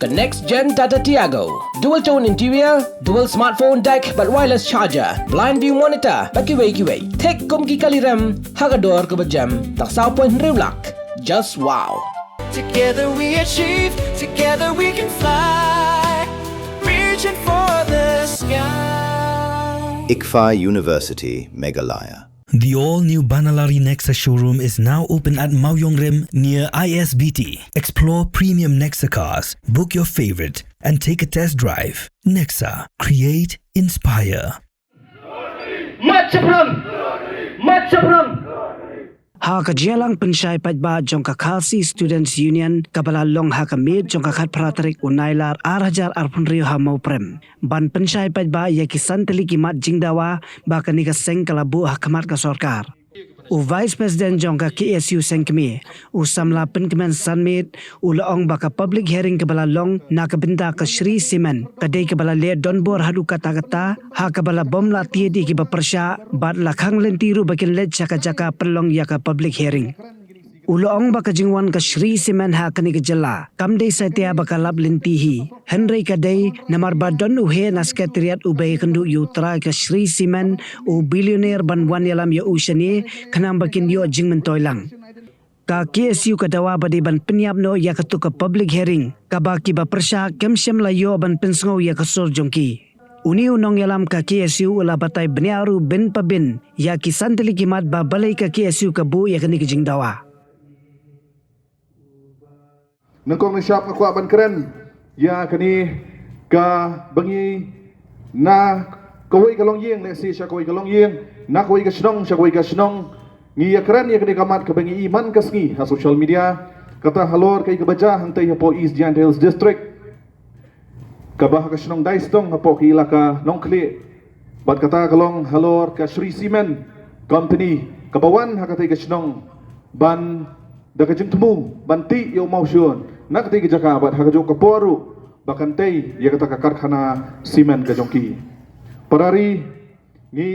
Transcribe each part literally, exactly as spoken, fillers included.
The next gen Tata Tiago. Dual tone interior, dual smartphone deck bad wireless charger, blind view monitor bad kiwei kiwei. Thik kum ki kali rem ha ka dor kaba jem, tang saw point hynriew lak. Just wow. Together we achieve, together we can fly. Reaching for the sky. ICFAI University, Meghalaya. The all-new Banalari Nexa showroom is now open at Mawiongrim near I S B T. Explore premium Nexa cars, book your favorite, and take a test drive. Nexa, create, inspire. Mat Chapram! Mat Chapram! Ha ka jingïalang pynshai paidbah jong ka Khasi Students Union kaba la long ha ka miet jong ka khatphra tarik u Nailar ar hajar arphew hynriew ha Mawprem, ban pynshai paidbah ïa ki san tylli ki mat jingdawa ba kane ka seng ka la buh ha khmat ka sorkar. U Vice President jong ka K S U Sengkmie, u samla Pynkmen Sanmiet, u la ong ba ka public hearing kaba la long na ka bynta ka Shree Cement ka dei kaba la leh donbor haduh katta katta, ha kaba la bym la tied ïa kiba pyrshah bad la khang lynti ruh ba kin leit sha ka jaka pynlong ïa ka public hearing. U la ong ba ka jingwan ka Shree Cement ha kane ka jylla kam dei satia ba ka lap lynti hi, hynrei ka dei namar ba don u heh na Secretariat uba ïakynduh ïa u trai ka Shree Cement, u billionaire, ban wan ïalam ïa u shane khnang ba kin ïoh jingmyntoi lang. Ka K S U ka dawa ba dei ban pynïap noh ïa katu ka public hearing kaba kiba pyrshah kim shym la ïoh ban pynsngew ïa ka sur jong ki. Une u nongïalam ka K S U u la batai bniah ruh bin pa bin ïa ki san tylli ki mat ba balei ka K S U ka buh ïa kane ka jingdawa. Nyngkong nyngshap nga kwah ban kren ïa kane kaba ngi na kawei ka longïing, lehse sha kawei ka longïing, na kawei ka shnong sha kawei ka shnong, ngi ïa kren ïa kane ka mat kaba ngi i man ka sngi ha social media, kata halor kaei kaba jia hangtei hapoh East Jaintia Hills District, kaba ha ka shnong Daistong hapoh ka ilaka Nongkhlieh. Bad kata ka long halor ka Shree Cement Company kaba wan ha katei ka shnong ban da ka jingthmu ban tih ïa u mawshun na katei ka jaka bad ha kajuh ka por ruh ba kan tei ïa kata ka karkhana cement ka jong ki. Para ri, ngi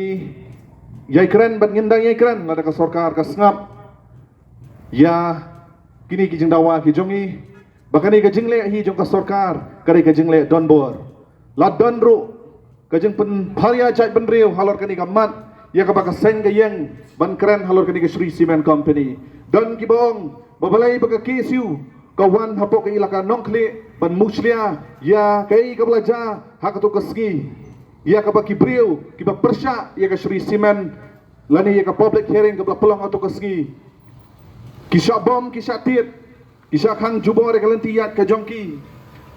ïai kren bad ngin dang ïai kren lada ka sorkar ka sngap ïa kine ki jingdawa ki jong ngi, ba kane ka jingleh hi jong ka sorkar ka dei ka jingleh donbor. La don ruh ka jingpynpharia jaitbynriew halor kane ka mat ïa kaba ka seng ka ïeng ban kren halor kane ka Shree Cement Company. Don kiba ong ba balei ba ka K S U ka wan hapoh ka ilaka Nongkhlieh ban mushlia ïa kaei kaba la jia ha katu ka sngi, ïa kaba ki briew kiba pyrshah ïa ka Shree Cement lane ïa ka public hearing kaba la pynlong ha katu ka sngi ki shah bom, ki shah tied, ki shah khang jubor ïa ka lynti ïaid ka jong ki.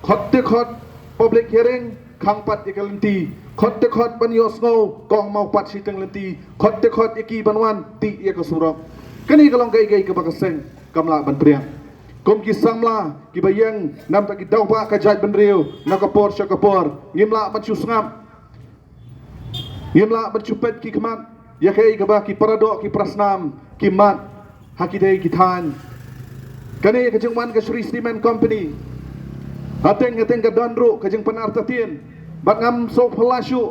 Khot te khot public hearing, khang pat ïa ka lynti. Khot te khot ban ïohsngew, kong maw pat shiteng lynti. Khot te khot ïa ki ban wan tih ïa ka surok. Kane ka long kaei kaei kaba ka seng kam lah ban pdiang. Kum ki samla kiba ïeng namar ki daw ba ka jaitbynriew na ka por sha ka por, ngim lah ban shu sngap. Ngim lah ban shu peit ki khmat ïa kaei kaba ki paradoh, ki parasnam ki mat ha ki dei ki thaiñ. Kane ka jingwan ka Shree Cement Company, hateng hateng ka don ruh ka jingpynartatien bad ngam sngewphylla shuh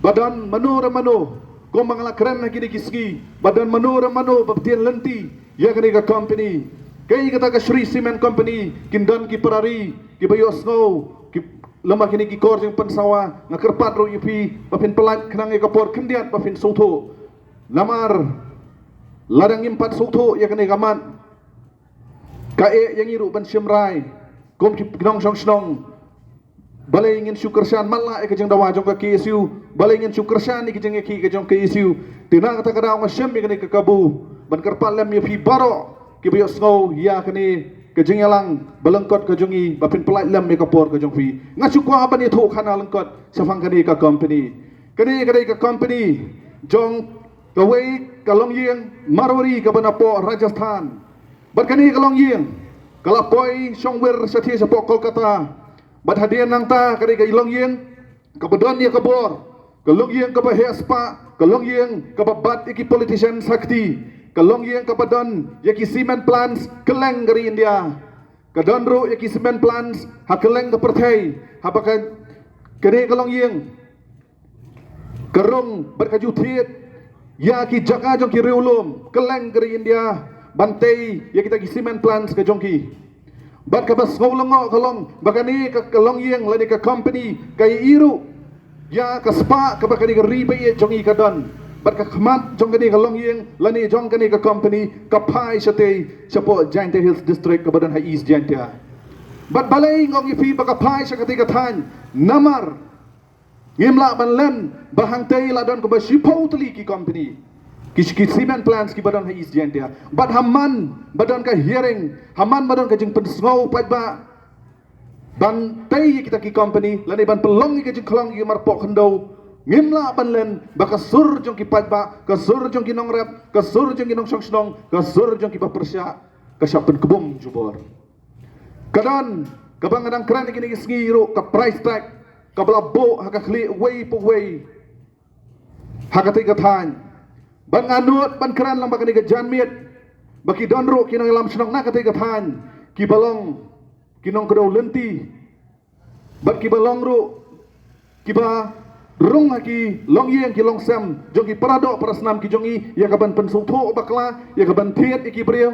ba don mano re mano, kumba nga la kren ha kine ki sngi, ba don mano re mano ba pdiang lynti ïa kane ka company. Kaei kata ka Shree Cement Company, kin don ki para ri kiba ïohsngew, ki lem bad kine ki kor jingpynsawa. Nga kyrpad ruh ïa phi ba phin pyllait khnang ïa ka por khyndiat ba phin sngewthuh. Namar lada ngim pat sngewthuh ïa kane ka mat, ka eh ïa ngi ruh ban shim rai kum ki nongshong shnong. Balei ngin shu kyrshan matlah ïa ka jingdawa jong ka K S U? Balei ngin shu kyrshan ïa ka jingïakhih ka jong ka K S U? Te na kata ka daw nga shem ïa kane ka kabu ban kyrpad lem ïa phi baroh kiba ïohsngew ïa kane ka jingïalang ba lyngkot ka jong ngi, ba phin pyllait lem ïa ka por ka jong phi. Nga shu kwah ban ïathuh khana lyngkot shaphang kane ka company. Kane ka dei ka company jong kawei ka longïing Marwari kaba napoh Rajasthan. Bad kane ka longïing ka la poi shongwir shathie shapoh Kolkata. Bad hadien nangta ka dei ka longïing kaba don ïa ka bor, ka longïing kaba heh spah, ka longïing kaba bat ïa ki politician ha kti, ka longïing kaba don ïa ki cement plants kylleng ka ri India. Ka don ruh ïa ki cement plants ha kylleng ka pyrthei. Haba ka, kane ka longïing ka rung bad ka ju thied ïa ki jaka jong ki riewlum kylleng ka ri India ban tei ïa kita ki cement plants ka jong ki. Bad kaba sngewlyngngoh ka long ba kane ka, ka longïing lane ka company ka ïohi ruh ïa ka spah kaba kane ka ri ba ïeit jong ngi ka don. Bad ka khmat jong kane ka longïing lane jong kane ka company ka phai shatei shapoh Jaintia Hills District kaba don ha East Jaintia. Bad balei nga ong ïa phi ba ka phai sha katei ka thaiñ? Namar ngim lah ban len ba hangtei la don kumba shiphew tylli ki company, ki, ki cement plants kiba don ha East Jaintia. Bad ha man ba don ka hearing, ha man ba don ka jingpynsngew paidbah ban tei ïa kita ki company lane ban pynlong ïa ka jingkhlong ïa ki marpoh khyndew, ngim lah ban len ba ka sur jong ki paidbah, ka sur jong ki nongrep, ka sur jong ki nongshong shnong, ka sur jong kiba pyrshah ka shah pynkbum jubor. Ka don kaba nga dang kren ïa kine ki sngi ruh, ka price tag kaba la buh ha ka khlieh uwei pa uwei ha katei ka thaiñ. Bad nga nud ban kren lang ba kane ka janmiet ba ki don ruh ki nongïalam shnong na katei ka thaiñ kiba long ki nongkdew lynti bad kiba long ruh kiba rung ha ki longïing ki longsem jong ki paradoh parasnam ki jong ngi ïa kaban pynsngewthuh bakla, ïa kaban thied ïa ki briew,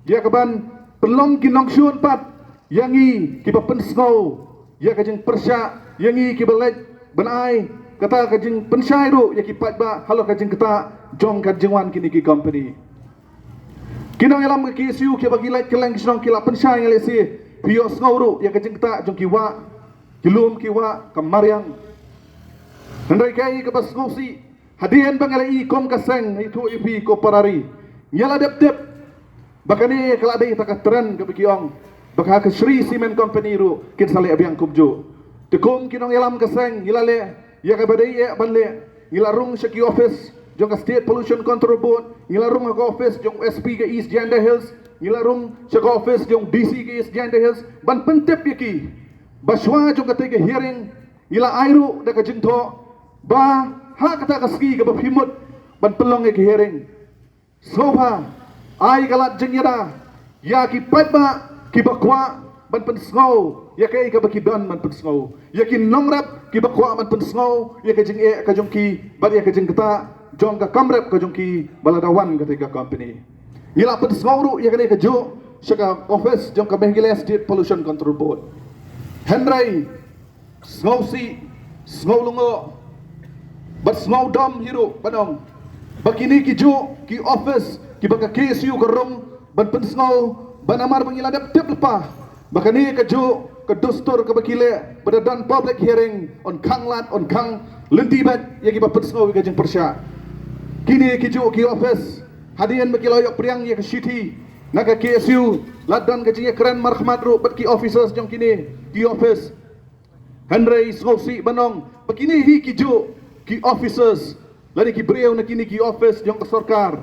ïa kaban pynlong ki nongshun pat ïa ngi kiba pynsngew ïa ka jingpyrshah, ïa ngi kiba leit ban ai kata ka jingpynshai ruh ïa ki paidbah halor ka jingktah jong ka jingwan kine ki company. Ki nongïalam ka K S U kiba ki leit kylleng ki shnong ki la pynshai, nga lehse phi ïohsngew ruh ïa ka jingktah jong ki wah, ki lum ki wah ka mariang. Hynrei kaei kaba sngewsih, hadien ba nga la ïohi kum ka seng, nga ïathuh ïa phi ko para ri, nga la dep dep ba kane ka la dei kata ka trend kaba ki ong ba ka, ka Shree Cement Company ruh kin sa leh biang kumjuh. Te kum ki nongïalam ka seng ngi la leh ïa kaba dei eh ban leh. Ngi la rung sha ki office jong ka State Pollution Control Board, ngi la rung ha ka office jong S P ka East Jaintia Hills, ngi la rung sha ka office jong D C ka East Jaintia Hills ban pyntip ïa ki ba shuwa jong katei ka hearing ngi la ai ruh da ka jingthoh ba ha kata ka sngi kaba phi mut ban pynlong ïa ka hearing, sngewbha ai ka lad jingïada ïa ki paidbah kiba kwah ban pynsngew ïa kaei kaba ki don ban pynsngew, ïa ki nongrep kiba kwah ban pynsngew ïa ka jingeh ka jong ki bad ïa ka jingktah jong ka kamrep ka jong ki ba la da wan katei ka company. Ngi la pynsngew ruh ïa kane kajuh sha ka office jong ka Meghalaya State Pollution Control Board. Hynrei sngewsih, sngewlyngngoh bad sngewdom hi ruh ban ong ba kine kijuh ki office kiba ka K S U ka rung ban pynsngew, ba namar ba ngi la dep tip lypa ba kane kajuh ka dustur kaba ki leh ba da don public hearing yn khang lad, yn khang lynti bad ïa kiba pynsngew ïa ka jingpyrshah. Kine kijuh ki office hadien ba ki la ïoh pdiang ïa ka shithi na ka K S U la don ka jingïakren markhmat ruh bad ki officers jong kine ki office. Hynrei sngewsih ban ong ba kine hi kijuh ki officers lane ki briew na kine ki office jong ka sorkar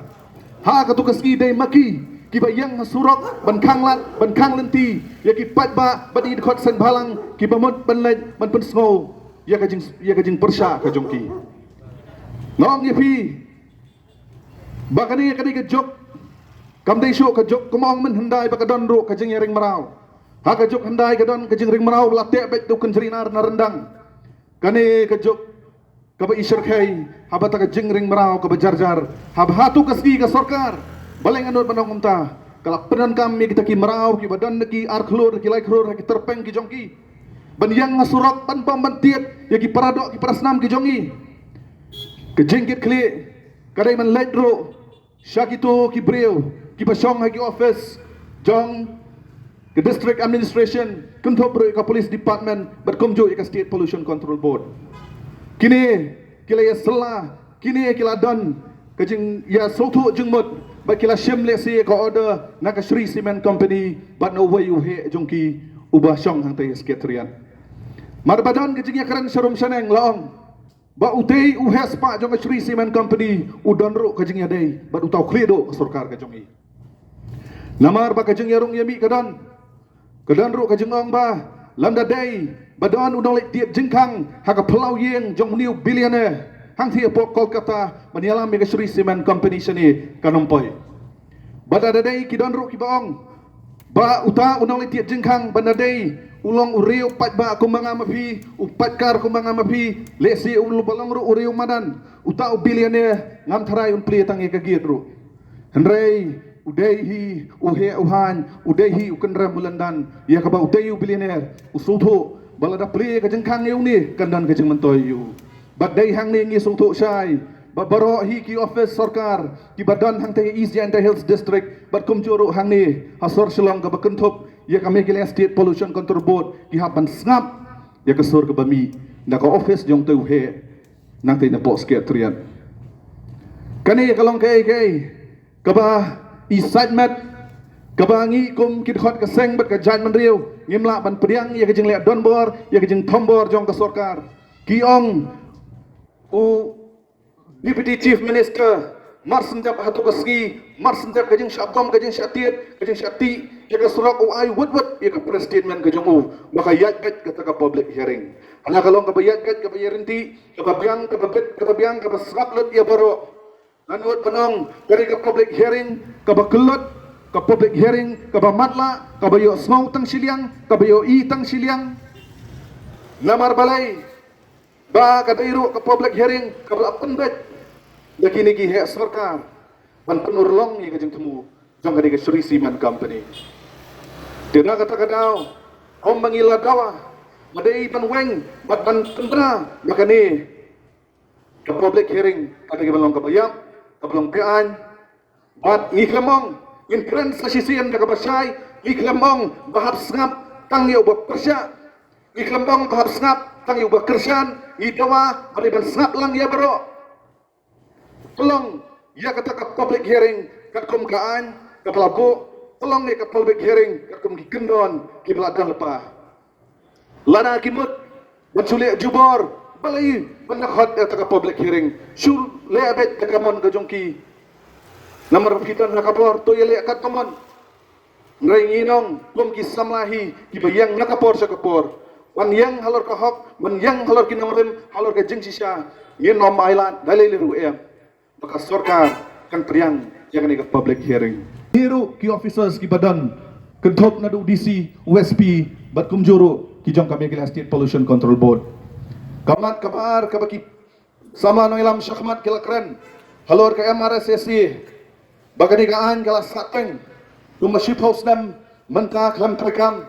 ha katu ka sngi dei ma ki kiba ïeng ha surok ban khang lad, ban khang lynti ïa ki paidbah bad ïa ki dkhot seng bhalang kiba mut ban leit ban pynsngew ïa ka jing, ïa ka jingpyrshah ka jong ki. Nga ong ïa phi ba kane ka dei ka juk, kam dei shuh ka juk, kumba ong mynhyndai ba ka don ruh ka jingïaring mraw. Ha ka juk hyndai ka don ka jingring mraw ba la teh beit da u kynjri nar na ryndang. Kane ka juk kaba i shyrkhei ha kata ka jingring mraw kaba jar jar, haba ha katu ka sngi ka sorkar, balei nga nud ban ong kumta, ka la pyndonkam ïa kita ki mraw kiba don na ki ar klur, ki lai klur ha ki tyrpeng ki jong ki ban ïeng ha surok ban bom ban tied ïa ki paradoh ki parasnam ki jong ngi. Ka jingkitkhlieh ka dei ban leit ruh sha kitu ki briew kiba shong ha ki office jong ka District Administration, kynthup ruh ïa ka Police Department bad kumjuh ïa ka State Pollution Control Board. Kine ki la ïasylla, kine ki la don ka jingïasngewthuh jingmut bad ki la shim lehse ïa ka order na ka Shree Cement Company bad na uwei u heh jong ki uba shong hangta ïa Secretariat. Mar ba don ka jingïakren sharum shaneng la ong ba utei u heh spah jong ka Shree Cement Company u don ruh ka jingïadei bad uta u khlieh duh ka sorkar ka jong ngi. Namar ba ka jingïarung ïamih ka don, ka don ruh ka jingong ba lada dei ba don u nongleit tied jingkhang ha ka phyllaw ïing jong une u billionaire hangtei hapoh Kolkata ban ïalam ïa ka Shree Cement Company shane, kan ym poi. Bad lada dei ki don ruh kiba ong ba uta u nongleit tied jingkhang ba lada dei u long u riew paidbah kumba nga ma phi, u paidkar kumba nga ma phi, lehse uba long ruh u riew madan, uta u billionaire ngam tharai un plie tang ïa ka gate ruh. Hynrei U dei hi u heh u haiñ, u dei hi u kynrem u lyndan, ïa kaba u dei u billionaire, u sngewthuh ba lada plie ka jingkhang ïa une kan don ka jingmyntoi ïa u. Bad dei hangne ngi sngewthuh shai ba baroh hi ki office sorkar kiba don hangta ha East Jaintia Hills District bad kumjuh ruh hangne ha sor Shillong kaba kynthup ïa ka Meghalaya State Pollution Control Board ki hap ban sngap ïa ka sur kaba mih na ka office jong utei u heh nangtei na poh Secretariat. Kane ka long kaei kaei kaba i sait met, kaba ngi kum ki dkhot ka seng bad ka jaitbynriew ngim lah ban pdiang ïa ka jingleh donbor, ïa ka jingthombor jong ka sorkar. Ki ong u Deputy Chief Minister, mar shen dep ha tu ka sngi, mar shen dep ka jingshah bom, ka jingshah tied, ka jingshah tih ïa ka surok, u ai wut wut ïa ka press statement ka jong u ba ka ïaid beit kata ka public hearing. Hana ka long kaba ïaid beit, kaba ïaid ryntih, kaba biang, kaba bit, kaba biang, kaba sngap lut ïa baroh. Ngan wad ban ong, kane ka public hearing kaba kyllut, ka public hearing kaba matlah, kaba ïohsngew tang shiliang, kaba ïohi tang shiliang. Namar balei ba ka dei ruh ka public hearing kaba la pynbeit da kine ki heh sorkar ban pynurlong ïa ka jingthmu jong kane ka Shree Cement Company. Te na kata ka daw, ym ba ngi la dawa, ba dei ban weng bad ban pynbna ba kane ka public hearing ka dei ban long kaba ïap, kaba long be-aiñ. Bad ngi khlem ong, ngin kren sa shisien da kaba shai, ngi khlem ong ba hap sngap tang ïa uba pyrshah, ngi khlem ong ba hap sngap tang ïa uba kyrshan, ngi dawa ba dei ban sngap lang ïa baroh. Pynlong ïa kata ka public hearing katkum ka aiñ kaba la buh, pynlong ïa ka public hearing katkum ki kyndon kiba la don lypa. Lada ki mut ban shu leh jubor, balei ban da khot ïa kata ka public hearing? Shu leh beit da ka mon ka jong ki. Namar ba phi don ha ka bor, to ïaleh kat ba mon. Hynrei ngi ong kum ki samla hi kiba ïeng na ka por sha ka por, ban ïeng halor ka hok, ban ïeng halor ki nongrim, halor ka jingshisha, ngin ym ailad da lei lei ruh em ba ka sorkar kan pdiang ïa kane ka public hearing. Ngi ruh ki officers kiba don, kynthup naduh D C, U S P bad kumjuh ruh ki jong ka Meghalaya State Pollution Control Board. Ka mat kaba ar kaba ki samla nongïalam shakhmat ki la kren halor ka M R S S A, ba kane ka aiñ ka la sahteng kumba shiphew snem mynta khlem treikam.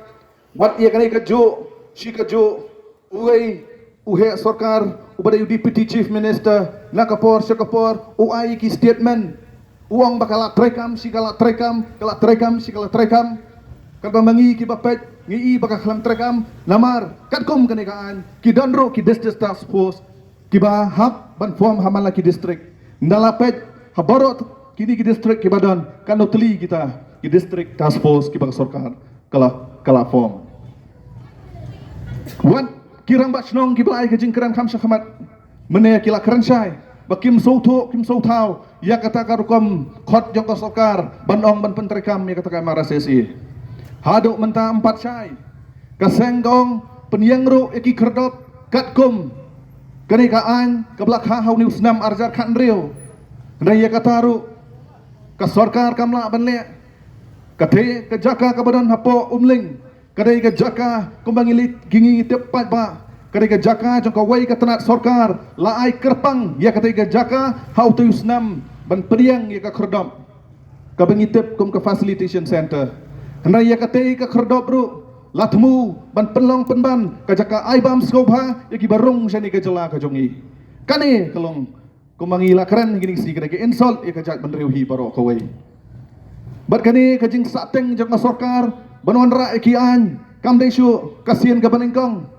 Bad ïa kane kajuh shi kajuh, uwei u heh sorkar uba dei u Deputy Chief Minister na ka por sha ka por u ai ki statement, u ong ba ka la treikam shi ka la treikam, ka la treikam shi ka la treikam. Katba ma ngi kiba peit ngi i ba ka khlem treikam, namar katkum kane ka aiñ ki don ruh ki District Task Force kiba hap ban form ha man la ki district. Nda la peit ha baroh kine ki district kiba don, katno tylli kita ki District Task Force kiba ka sorkar ka la, ka la form. Wat ki rangbah shnong kiba la ai ka jingkren kham shakhmat mynne ki la kren shai ba kim sngewthuh, kim sngewthaw ïa kata ka rukom khot jong ka sorkar ban ong ban pyntreikam ïa kata ka M R S S A. Haduh mynta ym pat shai, ka seng ka ong pynïeng ruh ïa ki khyrdop katkum kane ka aiñ kaba la kha ha une u snem ar hajar khathynriew. Hynrei ïa kata ruh ka sorkar kam lah ban leh. Kata ka jaka kaba don hapoh Umling ka dei ka jaka kumba ngi leit, ngi tip paidbah, ka dei ka jaka jong kawei ka tnat sorkar la ai kyrpang ïa kata ka jaka ha utei u snem ban pdiang ïa ka khyrdop kaba ngi tip kum ka facilitation center. Hynrei ïa kata ka khyrdop ruh la thmu ban pynlong pynban ka jaka ai bam sngewbha ïa kiba rung shane ka jylla ka jong ngi. Kane ka long, kumba ngi la kren ha kine ki sngi, ka dei ka insult ïa ka jaitbynriew hi baroh kawei. Bad kane ka jingsahteng jong ka sorkar ban wanrah ïa ki aiñ kam dei shuh ka sien kaba nyngkong.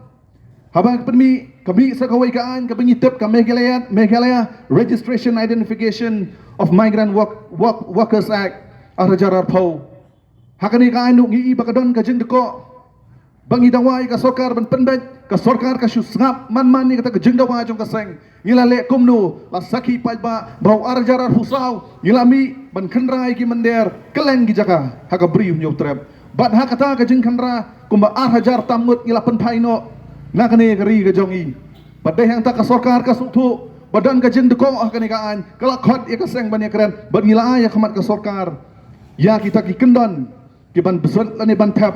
Haba ka pynmih, ka mih sa kawei ka aiñ kaba ngi tip ka Meghalaya, Meghalaya Registration Identification of Migrant Work, Work, Workers Act ar hajar arphew. Ha kane ka aiñ ngi i ba ka don ka jingdkoh, ba ngi dawa ïa ka sorkar ban pynbeit, ka sorkar ka shu sngap man man ïa kata ka jingdawa jong ka seng. Ngi la leh kumno? La sakhi paidbah ba u ar hajar arphew saw ngi la mih ban khynra ïa ki mynder kylleng ki jaka ha ka Bri u Hynñiewtrep. Bad ha kata ka jingkhynra kumba ar hajar tam ngut ngi la pynphai noh na kane ka ri ka jong ngi. Bad dei hangta ka sorkar ka sngewthuh ba don ka jingdkoh ha kane ka aiñ, ka la khot ïa ka seng ban ïakren bad ngi la ai ïa khmat ka sorkar ïa kita ki kyndon ki ban bsut lane ban thep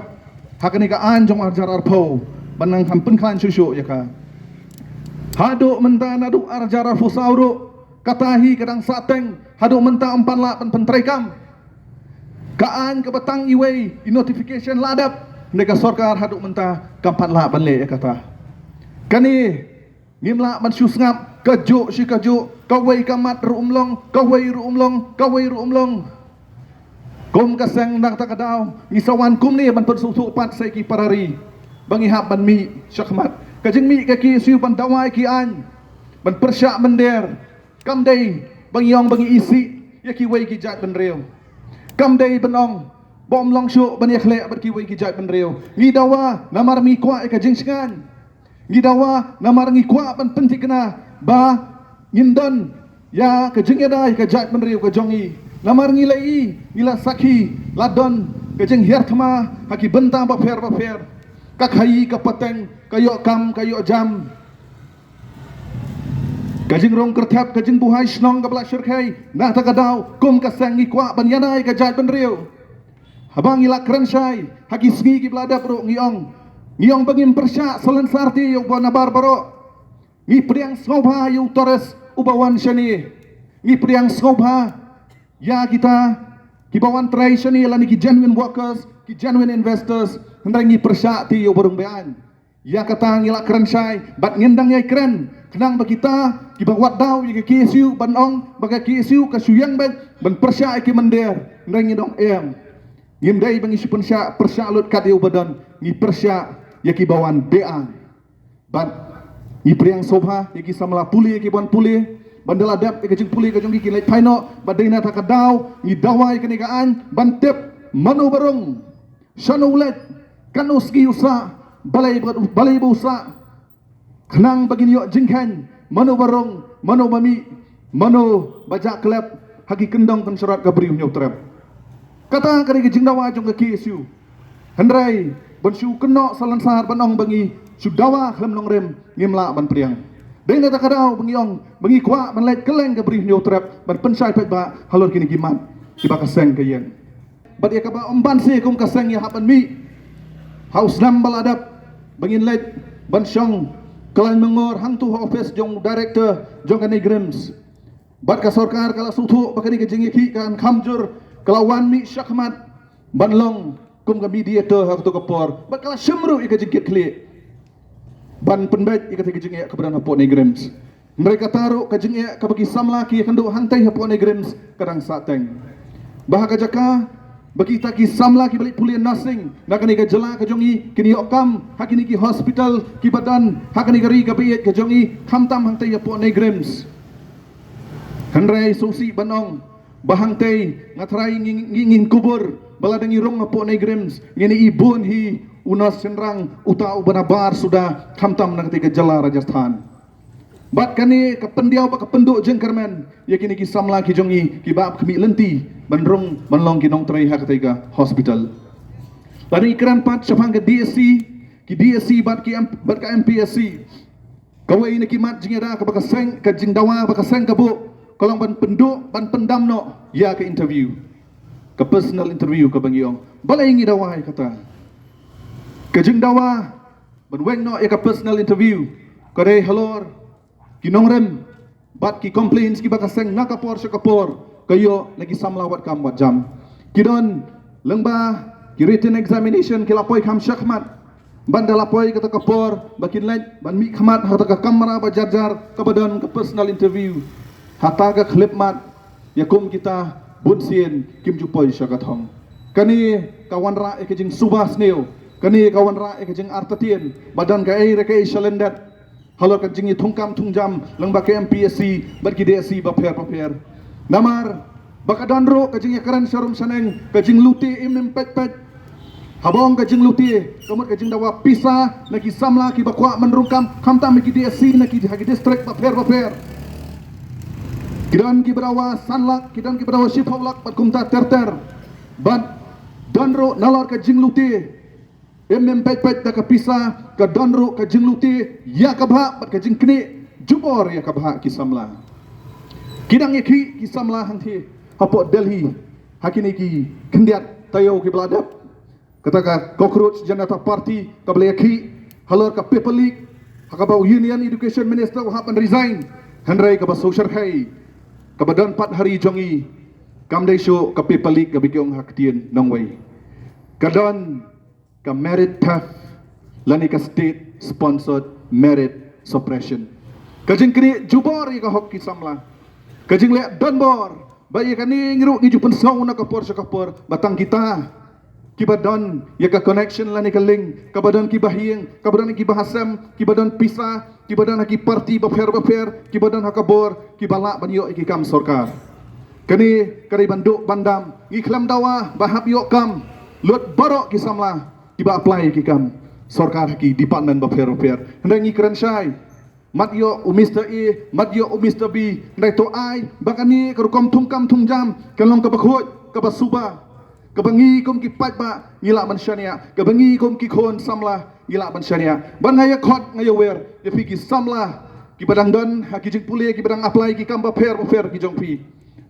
ha kane ka aiñ jong ar hajar arphew ban nang kham pynkhlaiñ shuh shuh ïa ka. Haduh mynta naduh ar hajar arphew saw ruh kata hi ka dang sahteng, haduh mynta ym pat lah ban pyntreikam. Ka aiñ kaba tang iwei i notification la dep, ne ka sorkar haduh mynta kam pat lah ban leh ïa kata. Kane ngim lah ban shu sngap, kajuh shi kajuh, kawei ka mat ruh um long, kawei ruh um long, kawei ruh um long. Kum ka seng na kata ka daw ngi sa wan kumne ban pynsngewthuh pat sa ïa ki para ri ba ngi hap ban mih shakhmat. Ka jingmih ka K S U ban dawa ïa ki aiñ, ban pyrshah mynder, kam dei ba ngi ong ba ngi isih ïa kiwei ki jaitbynriew. Kam dei ban ong ba ym long shuh ban ïakhleh bad kiwei ki jaitbynriew. Ngi dawa namar ngi kwah ïa ka jingshngaiñ. Ngi dawa namar ngi kwah ban pynthikna ba ngin don ïa ka jingïada ïa ka jaitbynriew ka jong ngi. Namar ngi la i, ngi la sakhi, la don ka jinghiar thma ha ki bynta bapher bapher. Ka khaïi ka pateng, ka ïoh kam, ka ïoh jam, ka jingrung kyrthep, ka jingbuhai shnong kaba la shyrkhei. Na kata ka daw kum ka seng ngi kwah ban ïada ïa ka jaitbynriew. Haba ngi la kren shai ha ki sngi kiba la dep ruh ngi ong, ngi ong ba ngim pyrshah salonsar te ïa uba nabar baroh. Ngi pdiang sngewbha ïa u tourist uba wan shane. Ngi pdiang sngewbha ïa kita kiba wan trei shane lane ki genuine workers, ki genuine investors. Hynrei ngi pyrshah te ïa uba rung beaiñ. Ïa kata ngi la kren shai bad ngin dang ïai kren khnang ba kita kiba wad daw ïa ka K S U ban ong ba ka K S U ka shu ïeng beit ban pyrshah ïa ki mynder. Hynrei ngi ong em, ngim dei ba ngi shu pyrshah, pyrshah lut kat ïa uba don, ngi pyrshah ïa kiba wan beaiñ. Bad ngi pdiang sngewbha ïa ki samla pule, ïa ki ban pule, ban da la dep ïa ka jingpule ka jong ki, kin leit phai noh. Bad dei na kata ka daw ngi dawa ïa kane ka aiñ ban tip mano ba rung, shano u leit, katno sngi u sah, balei ba, balei ba u sah. Khnang ba ngin ïoh jingkheiñ mano ba rung, mano ba mih, mano ba jah klep ha ki kyndong kynshrot ka Bri u Hynñiewtrep. Kata ka dei ka jingdawa jong ka K S U. Hynrei ban shu kynnoh salonsar ban ong ba ngi shu dawa khlem nongrim, ngim lah ban pdiang. Dei na kata ka daw ba ngi ong ba ngi kwah ban leit kylleng ka Bri u Hynñiewtrep ban pynshai paidbah halor kine ki mat kiba ka seng ka ïeng. Bad ïa kaba ym ban se kum ka seng ïa hap ban mih ha u snem ba la dep ba ngin leit ban shong kylleng myngor hangto ha office jong u director jong ka NEIGRIHMS. Bad ka sorkar ka la sngewthuh ba kane ka jingïakhih kan kham jur, ka la wan mih shakhmat ban long kum ka mediator ha kato ka por. Bad ka la shim ruh ïa ka jingkitkhlieh ban pynbeit ïa kata ka jingeh kaba don hapoh NEIGRIHMS. Hynrei kata ruh ka jingeh kaba ki samla ki ïakynduh hangtei hapoh NEIGRIHMS ka dang sahteng. Ba ha ka jaka ba kita ki samla kiba leit pule nursing na kane ka jylla ka jong ngi kin ïoh kam ha kine ki hospital kiba don ha kane ka ri kaba ïeit ka jong ngi, khamtam hangtei hapoh NEIGRIHMS. Hynrei sngewsih ban ong ba hangtei nga tharai ngi, ngi, ngin kubur ba lada ngi rung hapoh NEIGRIHMS ngin ïohi bun hi u nurse shynrang uta uba nabar suda, khamtam na katei ka jylla Rajasthan. Bad kane ka pyndiaw bad ka pynduh jingkyrmen ïa kine ki samla ki jong ngi kiba ap khmih lynti ban rung ban long ki nongtrei ha katei ka hospital. Lada ngi kren pat shaphang ka DSC, ki DSC bad ki M-, bad ka MPSC, kawei na ki mat jingïada kaba ka seng, ka jingdawa ba ka seng ka buh ka long ban pynduh, ban pyndam noh ïa ka interview, ka personal interview kaba ngi ong. Balei ngi dawa ïa kata? Ka jingdawa ban weng noh ïa ka personal interview ka dei halor ki nongrim bad ki complaints kiba ka seng na ka por sha ka por ka ïoh na ki samla wad kam wad jam. Ki don lyngba ki written examination ki la poi kham shakhmat. Ban da la poi kata ka por ba kin leit ban mih khmat ha kata ka kamra ba jar jar kaba don ka personal interview. Hata ka khyllipmat ïa kum kita bunsien kim ju poi sha ka thong. Kane ka wanrah ïa ka jingsuba sniew, kane ka wanrah ïa ka jingartatien ba don kaei re kaei shalyndet halor ka jingïathungkam thungjam lyngba ka MPSC bad ki DSC bapher bapher. Namar ba ka don ruh ka jingïakren sharum shaneng, ka jinglute im im peit peit. Haba ong ka jinglute ka mut ka jingdawa pisa na ki samla kiba kwah ban rung kam, khamtam ha ki DSC na ki, ha ki district bapher bapher. Ki don kiba dawa san lak, ki don kiba dawa shiphew lak bad kumta ter ter. Bad don ruh nalor ka jinglute im im peit peit da ka pisa, ka don ruh ka jinglute ïa ka bhah bad ka jingknieh jubor ïa ka bhah ki samla. Ki dang ïakhih ki samla hangthie hapoh Delhi ha kine ki khyndiat taïew kiba la dep. Kata ka Cockroach Janata Party kaba la ïakhih halor ka paper leak ha kaba u Union Education Minister u hap ban resign. Hynrei kaba sngewsarkhei kaba don pat ha ri jong ngi Kam dei shuh ka paper leak kaba ki ong ha ktien nongwei. Ka don ka marriage theft lane ka state sponsored marriage suppression. Ka jingknieh jubor ïa ka hok ki samla. Ka jingleh donbor ba ïa kane ngi ruh ngi ju pynsngew na ka por sha ka por ba tang kita kiba don ïa ka connection lane ka link, kaba don kiba ha ïing, kaba don kiba ha sem, kiba don pisa, kiba don ha ki parti bapher bapher, kiba don ha ka bor, kiba lah ban ïoh ïa ki kam sorkar. Kane ka dei ban duh ban dam. Ngi khlem dawa ba hap ïoh kam lut baroh ki samla kiba apply ïa ki kam sorkar ha ki department bapher bapher. Hynrei ngi kren shai, mat ïoh u Mister A, mat ïoh u Mister B. Hynrei to ai ba kane ka rukom thungkam thungjam kan long kaba khuid, kaba suba, kaba ngi kum ki paidbah ngi lah ban shaniah, kaba ngi kum ki khun samla ngi lah ban shaniah. Ban nga ïa khot, nga ïa wer ïa phi ki samla kiba dang don ha ki jingpule, kiba dang apply ki kam bapher bapher ki jong phi,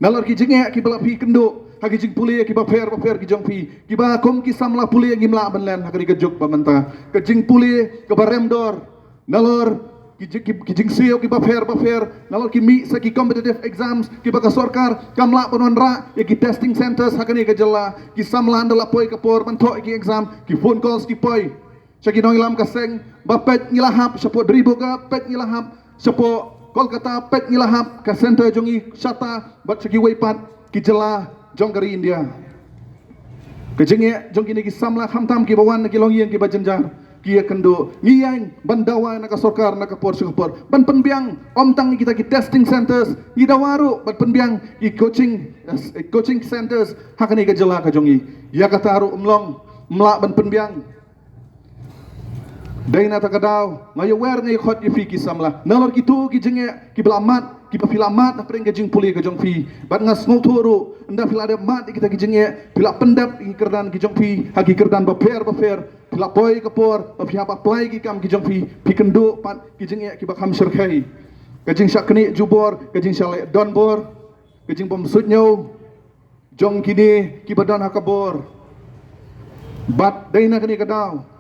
nalor ki jingeh kiba la phi kynduh ha ki jingpule kiba pher bapher ki jong phi, kiba kum ki samla pule ngim lah ban len ha ka ri ka juk ba mynta. Ka jingpule kaba rem dor, nalor ki ji-, ki, ki jingsiew kiba pher bapher, nalor ki mih sa ki competitive exams kiba ka sorkar kam lah ban wanrah ïa ki testing centres ha kane ka jylla. Ki samla ynda la poi ka por ban thoh ïa ki exam, ki phone calls ki poi sha ki nongïalam ka seng ba peit ngi la hap shapoh Dribuka, peit ngi la hap shapoh Kolkata, peit ngi la hap ka centre jong ngi shata bad sha kiwei pat ki jylla jong ka ri India. Ka jingeh jong kine ki samla khamtam kiba wan na ki longïing kiba jynjar, ki ïa kynduh. Ngi ïeng ban dawa na ka sorkar na ka por sha ka por ban pynbiang, ym tang kita ki testing centres, ngi dawa ruh ban pynbiang ki coaching, eh, coaching centres ha kane ka jylla ka jong ngi. Ïa kata ruh ym long, ym lah ban pynbiang. Dei na kata ka daw nga ïa wer, nga ïa khot ïa phi ki samla, nalor kito ki jingeh kiba la mad, kiba phi la mad hapdeng ka jingpule ka jong phi. Bad nga sngewthuh ruh ynda phi la dep mad ïa kita ki jingeh, phi la pyndep ïa ki kyrdan ki jong phi ha ki kyrdan bapher bapher, phi la poi ka por ba phi hap apply ki kam ki jong phi, phi kynduh pat ki jingeh kiba kham shyrkhei. Ka jingshah knieh jubor, ka jingshah leh donbor, ka jingbym suidñiew jong kine kiba don ha ka bor. Bad dei na kane ka daw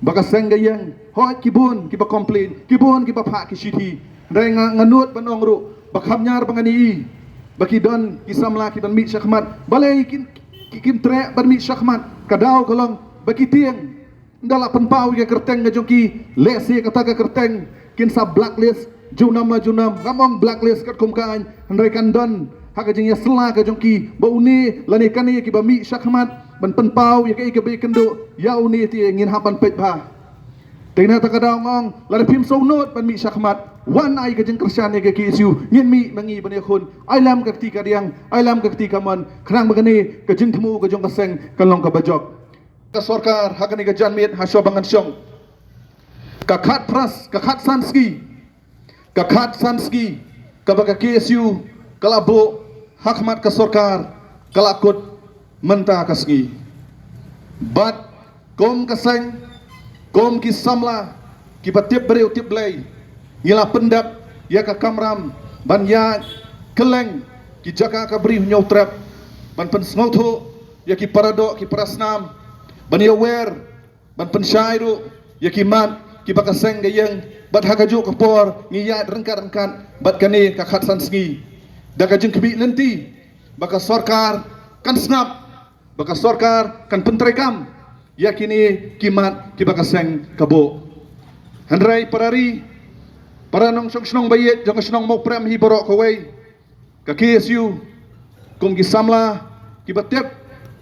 ba ka seng ka ïeng, hooid ki bun kiba complain, ki bun kiba phah ki shithi. Hynrei nga, nga nud ban ong ruh ba kham ñiar ba ngan ïohi ba ki don ki samla kiban mih shakhmat, balei kin, ki, kim treh ban mih shakhmat. Ka daw ka long ba ki tieng ynda la pynpaw ïa ka kyrteng ka jong ki, lehse kata ka kyrteng kin sa blacklist junom la junom. Ngam ong blacklist katkum ka aiñ, hynrei kan don ha ka jingïasylla ka jong ki ba une lane kane kiba mih shakhmat ban pynpaw ïa kaei kaba ïakynduh ïa une te ngin hap ban peit bha. Te na kata ka daw nga ong, lada phim sngewnud ban mih shakhmat, wan ai ka jingkyrshan ïa ka K S U, ngin mih ma ngi ban ïakhun. Ai lem ka kti kadiang, ai lem ka kti kamon, khnang ba kane ka jingthmu ka jong ka seng kan long kaba jop. Ka sorkar ha kane ka janmiet ha shuwa ba ngan shong, ka khatphra, ka khatsan sngi, ka khatsan sngi kaba ka K S U ka la buh ha khmat ka sorkar, ka la kut mynta ka sngi. Bad kum ka seng, kum ki samla kiba tip briew tip Blei, ngi la pyndep ïa ka kamram ban ïaid kylleng ki jaka ka Bri Hynñiewtrep ban pynsngewthuh ïa ki paradoh ki parasnam, ban ïawer, ban pynshai ruh ïa ki mat kiba ka seng ka ïeng. Bad ha kajuh ka por ngi ïaid ryngkat ryngkat bad kane ka khatsan sngi da ka jingkhmih lynti ba ka sorkar kan sngap, ba ka sorkar kan pyntreikam ïa kine ki mat kiba ka seng ka buh. Hynrei para ri, para nongshong shnong ba ïeit jong ka shnong Mawprem hi baroh kawei, ka K S U kum ki samla kiba tip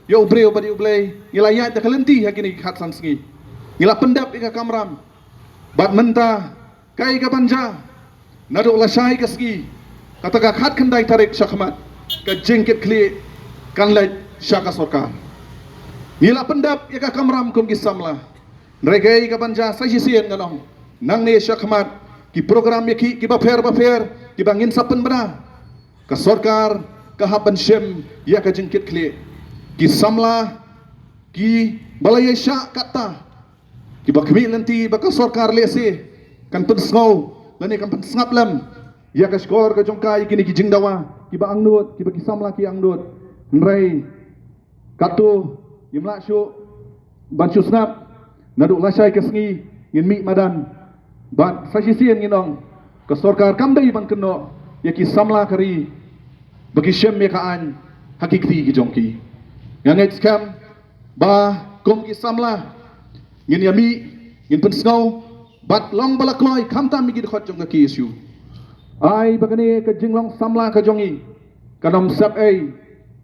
ïa u briew bad ïa u Blei, ngi la ïaid da ka lynti ha kine ki khatsan sngi. Ngi la pyndep ïa ka kamram. Bad mynta kaei kaban jia, naduh lashai ka sngi, kata ka khatkhyndai tarik shakhmat, ka jingkitkhlieh kan leit sha ka sorkar. Ngi la pyndep ïa ka kamram kum ki samla. Hynrei kaei kaban jia sa shisien ngan ong, nangne shakhmat ki program ïa ki kiba pher bapher kiba ngin sa pynbna, ka sorkar ka hap ban shim ïa ka jingkitkhlieh. Ki samla kiba la ïaishah katta, kiba khmih lynti ba ka sorkar lehse kan pynsngew lane kan pynsngap lem ïa ka shkor ka jong ka ïa kine ki jingdawa kiba angnud, kiba ki samla ki angnud. Hynrei katto, ngim lah shuh ban shu sngap, naduh lashai ka sngi ngin mih madan. Bad sa shisien ngin ong, ka sorkar kam dei ban kynnoh ïa ki samla ka ri ba ki shem ïa ka aiñ, ha ki kti ki jong ki. Nga ngeit skhem ba kum ki samla ngin ïa mih, ngin pynsngew bad long ba la kloi khamtam ïa ki dkhot jong ka K S U. Ai ba kane ka jinglong samla ka jong ngi kan ym sep ei,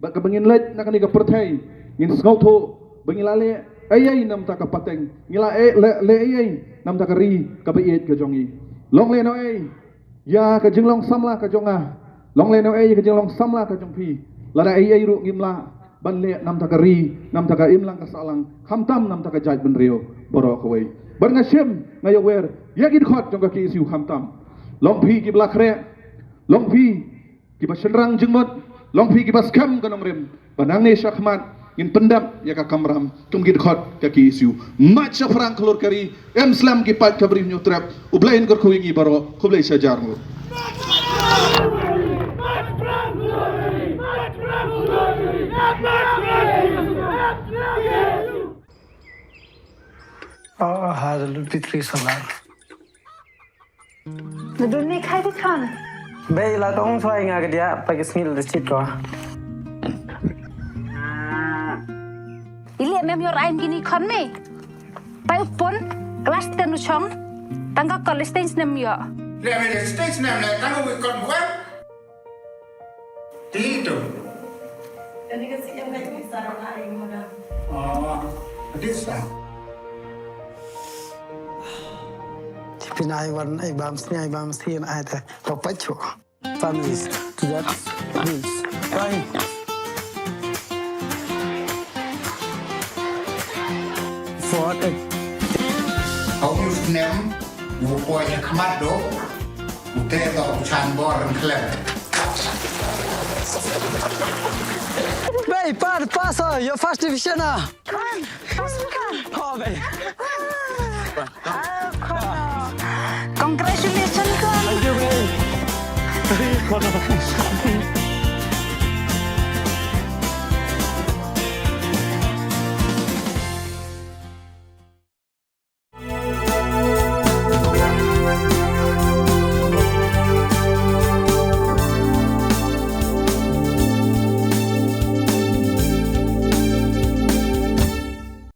ba kaba ngin leit na kane ka pyrthei ngin sngewthuh ba ngi la leh ei ei namar ka pateng, ngi la leh ei ei namar ka ri kaba ïeit ka jong ngi. Long lehnoh ei ïa ka jinglong samla ka jong nga, long lehnoh ei ïa ka jinglong samla ka jong phi. Lada ei ei ruh ngim lah ban leh namar ka ri, namar ka imlang ka sahlang, khamtam namar ka jaitbynriew baroh kawei. Bad nga shim, nga ïawer ïa ki dkhot jong ka K S U khamtam. Long phi kiba la khreh, long phi kiba shynrang jingmut, long phi kiba skhem ka nongrim, ba nangne shakhmat ngin pyndep ïa ka kamram kum ki dkhot ka K S U. Mat shaphrang khlur ka ri, em slem ki paid ka Bri Hynñiewtrep. U Blei un kyrkhu ïa ngi baroh. Khublei shihajar nguh. Oh, hallelujah, P three solar. Nadun me khai di khan. Bei la tong soi nga kedia pa ke snil de chit ko. Ili mem yor ain gini khan me. Pai upon class ten u chong. Tangka college stage nem yo. Le me stage nem le tangka wi kon bukan. Ti tu. Kani ka sih yang kai tu sarang ai mo da. Oh, this one. Pin ai wan ai bam sni ai bam sni ai ta. Papacho. Families to that bills. Fine. For a Hong Yus Nem, u kwai khmat do, u te do u chan bor khlem. Bei, pa, pass, uh, your first division, ah. Come on, pass, come on. Oh, bei. Ah, come on. Congratulations, come on. Thank you, bei.